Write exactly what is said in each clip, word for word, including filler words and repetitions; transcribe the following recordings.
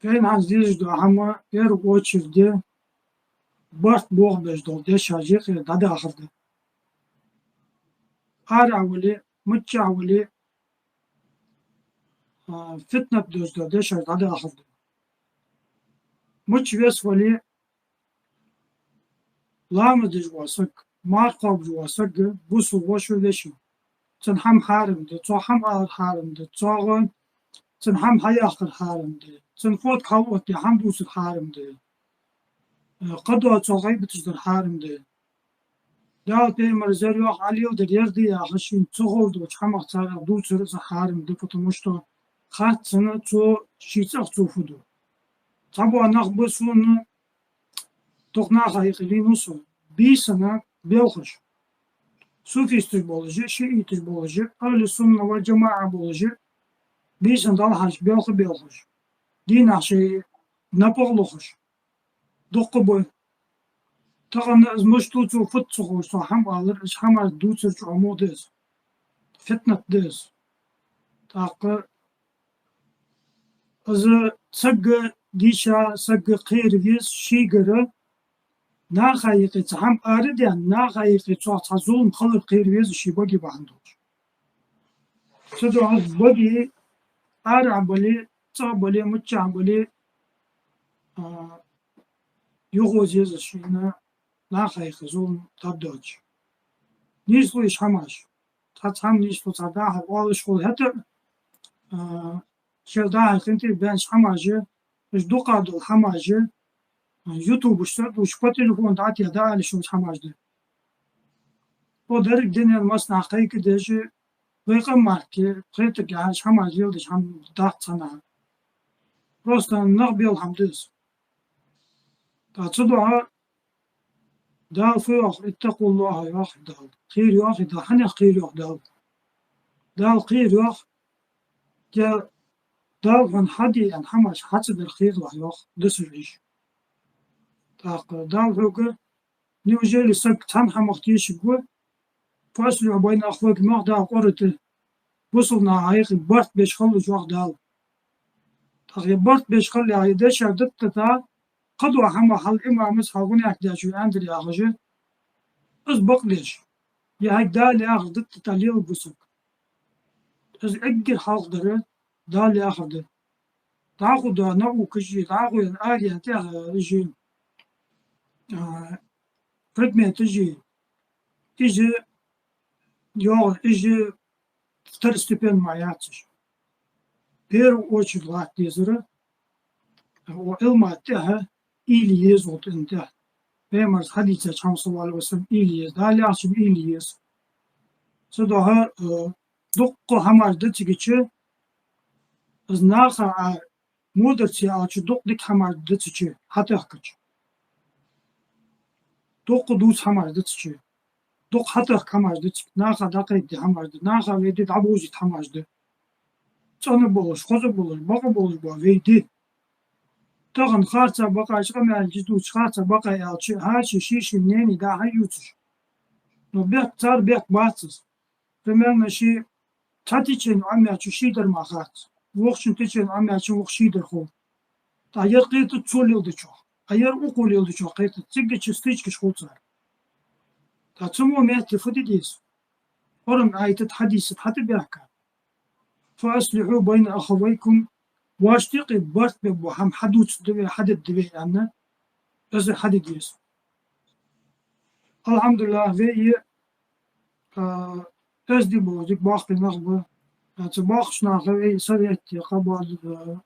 Вайна хӀанз дезаш дола хӀама, в первую очередь, барт бохабеш дола дешаш юкъера дӀадахар да. Ара а вале, мичча а вале, а, фитнат деш дола дешаш дӀадахар да. Мичча вес вале, ламаз деш вола саг, марха кхоабаш вола саг, бусалба воша, веший. Цунна хӀама хьарам да, цох хӀама алар хьарам да, цох, цунна хӀама хьаяккхар хьарам да, цунна фотка хьалъоттае хӀама дувцар хьарам да. Э, кхыдола цох гӀийбаташ дар хьарам да. Дала, Пайхамара зер йоах, Ӏалил дар ер да яхаш, шийна ца ховш долча хӀамах царех дувцар из хьарам да, потому что хац цунна цо ший цӀагӀа цо фу ду. Цхьабола нах ба сона, дукха наха юкъе лийннав со, бийсанна белхаш. Суфисташ болаш а, шииташ болаш а, ахӀлу сунна вал джамаӀа болаш а, бийсанна дӀалхьарча белха белхаш. Дийнахьа шоай напагӀа лохаш. Дукха ба. Тахан из мишта ва цо фуд ца ховш, цох хӀама алар, из хӀамаш дувцар чӀоагӀа во да из. Фитнат да из. ТӀаккха из сага дийша, сага кхера веза шийгара, наха юкъе цхьа хӀама арадаьнна, наха юкъе цох цхьа зулам хилар кхера веза ший баге бахьан долаш. Цудухьа баге, ара а бале, цӀагӀа бале, мичча а бале, а, юхаоза еза шийна наха юкъе зулам тӀадоагӀача. Нийслу уж хӀамаш. Цхьацца хӀама нийслу, цхьа дӀа-хьа оалаш хул хӀаьта а, а, шоай дӀа-хьа хиннад баьннача хӀамаш а, уж дукха дола хӀамаш а, а, ютубашца а дувцаш, по телефону дӀатеха дӀаала йиш йолаш хӀамаш да. О, деррига дунен массанахьа кхайкадеш а, вай къам мара кхетаргахьа уж хӀамаш леладеш хӀама дац цхьаннахьа. Просто нах бел хӀама да из. ТӀаккха цудухьа Дала фу йоах: «اتقوا الله», йоах Дала. Кхера йоах Дала. ХӀанех кхера йоах Дала? Дала кхера йоах, е Дала хьона хьаде аьнна хӀамаш хьа ца дарах кхералахь йоах, дусаш Ӏеш. ТӀаккха Дала хьога: «Неужели саг цхьан хӀамах тешаргва?» «فأصلحوا بين أخويكم», йоах Дала Къуръана тӀа. Бусалба наха юкъе барт беш хила йоах Дала. ТӀаккха барт беш хила яха дешаш диттата, кхыдола хӀама хьал имамас, хьал гӀунахьа даьчо аьннадар яхаш а, из бакъдеш. Е хьайга Дала яхар диттата лелабу саг. Из эггара хьалха дар Дала яхар да. ДӀахо дола наукаш а, дӀахо аьнна, аьнна тӀехьа уж а, а, предметаш а, уж а йоагӀа, уж а второстепенни мара яц уж. В первую очередь латта дезар, укх Ӏилма тӀехьа уйла е еза, укх дина тӀехьа. Пайхамара хьадийцача хӀамах, صلى الله عليه وسلم, уйла е еза. Дала яхачох уйла е еза. Цудухьа, э, дукха хӀамаш да цига чу, из наха а мудар ца яьлча, дукха дика хӀамаш да цига чу хьатехкача. Дукха дувца хӀамаш да цига чу. Дукха хьатехка хӀамаш да цига. Наха дӀакхайкаде хӀамаш да. Наха вай ди дӀабовзийта хӀамаш да. ЦӀена болаш, хоза болаш, бакъ болаш ба вай ди. Тахан харца бакъ аьлча, къамаьл чу дувцаш, харца бакъ аьлча, хӀара ший, ший, ший мнени дӀа-хьа ювцаш. Но бехк цар бехк бац из. Примерно ший цхьа течени Ӏомаяьчо ший дар мара хац. Вокхачун течени Ӏомаяьчо вокх ший дар хов. ТӀаккха ер кхетац цо леладечох, а ер укхо леладечох кхетац. Цига чу стычкаш хул цар. ТӀаккха цу мо метте фу де деза? Къуръан аятаца, хьадисаца хьатӀабаьхка: «فأصلحوا بين أخويكم», вошта юкъе барт бе бола хӀама хьадувцаргда вай, хьадергда вай аьнна, из хьаде деза. الحمد لله, вай, а, эздий болаш дика боккхий нах ба. А, цу боккхача наха вай совете, къа ба, а,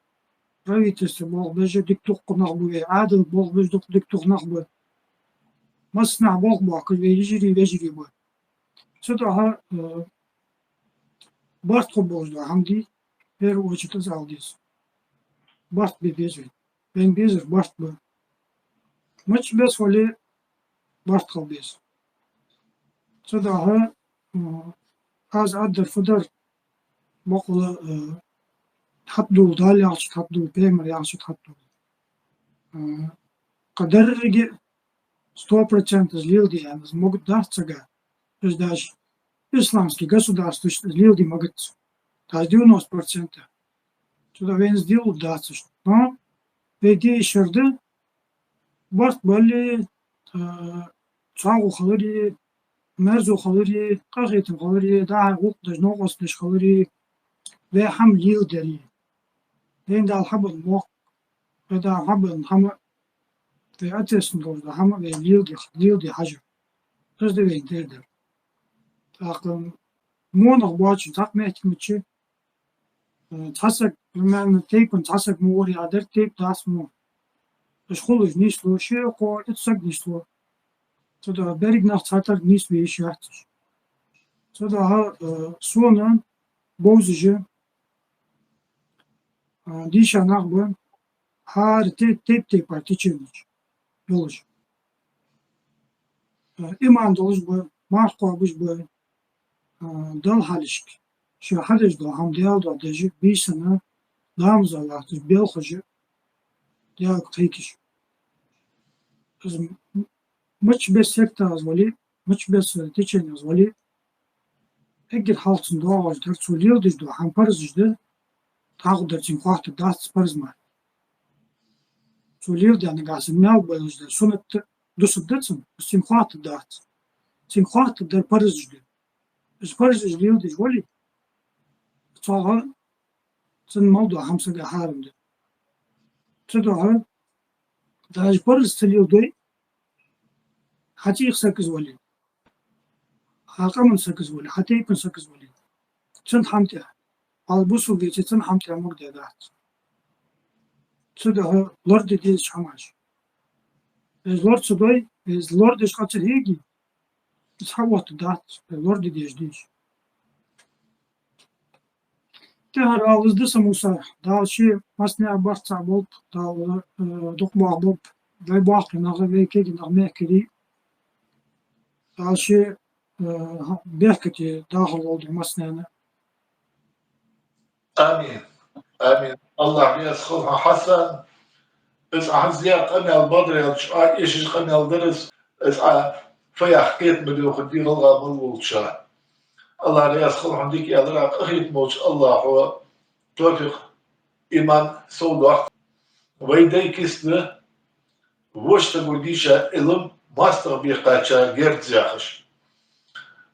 правительстве болх беш дика дукха нах ба вай, Ӏаьдале болх беш дукха, дика дукха нах ба. Массанахьа болх боаккхаш вай йижарий, вежарий ба. Цудухьа, а, барт хургболаш дола хӀама да, в первую очередь, из ала деза. Барт бе беза вайна. Вайна безар барт ба. Мичча бес вале, барт хила беза. Цудухьа, м, аз аргдар фу дар, бакъдолаш, э, хьатӀадувла, Дала яхачох хьатӀадувла, Пайхамара яхачох хьатӀадувла. Э, кхы деррига сто процентов из леладе аьнна, из могаргдац сага. Из даже исламский государствашта из леладе могац. Даже девяносто процентов. Цудухьа вайна из лелалургдац уж. Но Вай де йиш яр да, барт баларе, а, цхьоагӀо хиларе, мерза хиларе, къахетам хиларе, дӀа-хьа гӀулакх деш, новкъостал деш хиларе, вай хӀама леладаре. Вайна Дала хьабенна мохк, вайна Дала хьабенна хӀама, вай ответственность долаш дола хӀама вай леладе, леладе хьажа. Из да вайна тӀера дар. ТӀаккха монах боацаш цхьаккха моттиг ма йий, э, цхьа саг, примерно, тайпан цхьа саг ма варий, а дар тайпа дац мо. Уж хулаш нийслу, ши, кхо, итт саг нийслу. Цудухьа берригаш нах цхьатарра нийсбе йиш яц уж. Цудухьа, э, сона бовзаш, э, дийша нах ба, хӀара тайп-, тайп-тайпара теченеш йолаш. Э, иман долаш ба, марха кхоабаш ба, а, Далла хьалхашка, шоаш хьадеш дола хӀама Даьла духьа деш, бийсанна, ламаза латташ, белхаш, Даьлага кхайкаш. Из м-, мичча беса сектах из вале, мичча беса теченех из вале, эггара хьалха цунна доагӀаш дар, цо леладеш дола хӀама парзаш да, тӀаккха дар цунга хоаттаргдац парз мара. Цо леладаь нагахьа санна маьл болаш дар суннат дусаргда цунна, из цунга хоаттаргдац. Цунга хоаттаргдар парзаш да. Из парзаш леладеш вале, цох цунна мел дола хӀама сага хьарам да. Цудухьа, даже парз ца леладой, хьа цӀийх саг из вале, хьа къаман саг из вале, хьа тайпан саг из вале, цун хӀама тӀехьа, хьал бусалба веце, цун хӀама тӀехьа магадаь дац. Цудухьа лораде дезаш хӀамаш. Из лора ца дой, из лорадеш къа ца хьеге, из хьаоттаргдац, лораде дезаш дезаш. ТӀехьара ала из да са, Муса, Дала ший массане а барт цхьа болба, Дала, э, дукха боахаболба вай боккхий нах а, вай кегий нах а мехкарий. Дала ший, э, беркате дахар лолда массанена. Амин. Амин. АллахӀ раьза хилва хьона, Хьасан. Из Ӏа хӀанз яь къамаьл бадар аьлча, Ӏа эшаш къамаьл дар из, из Ӏа фу йоах кхетам бе деза хургда гӀалгӀа мел волча. АллахӀ раьза хилва хьона дика аьлар, къахетам болча АллахӀо тофикъ, иман совдоаккхалда. Вай дай кица да, воча саго дийша Ӏилма моастагӀа бе кхаьчача герз яхаш.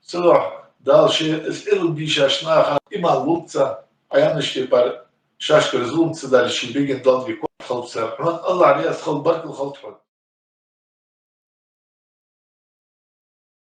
Цудухьа Дала ший из Ӏилма дийшача наха иман лулда царна, Ӏаяннаш тӀе пар шоашкара зулам ца далаш, ший беган Далла вика хилба цар. Хьона АллахӀ раьза хилва, баркал хилда хьона.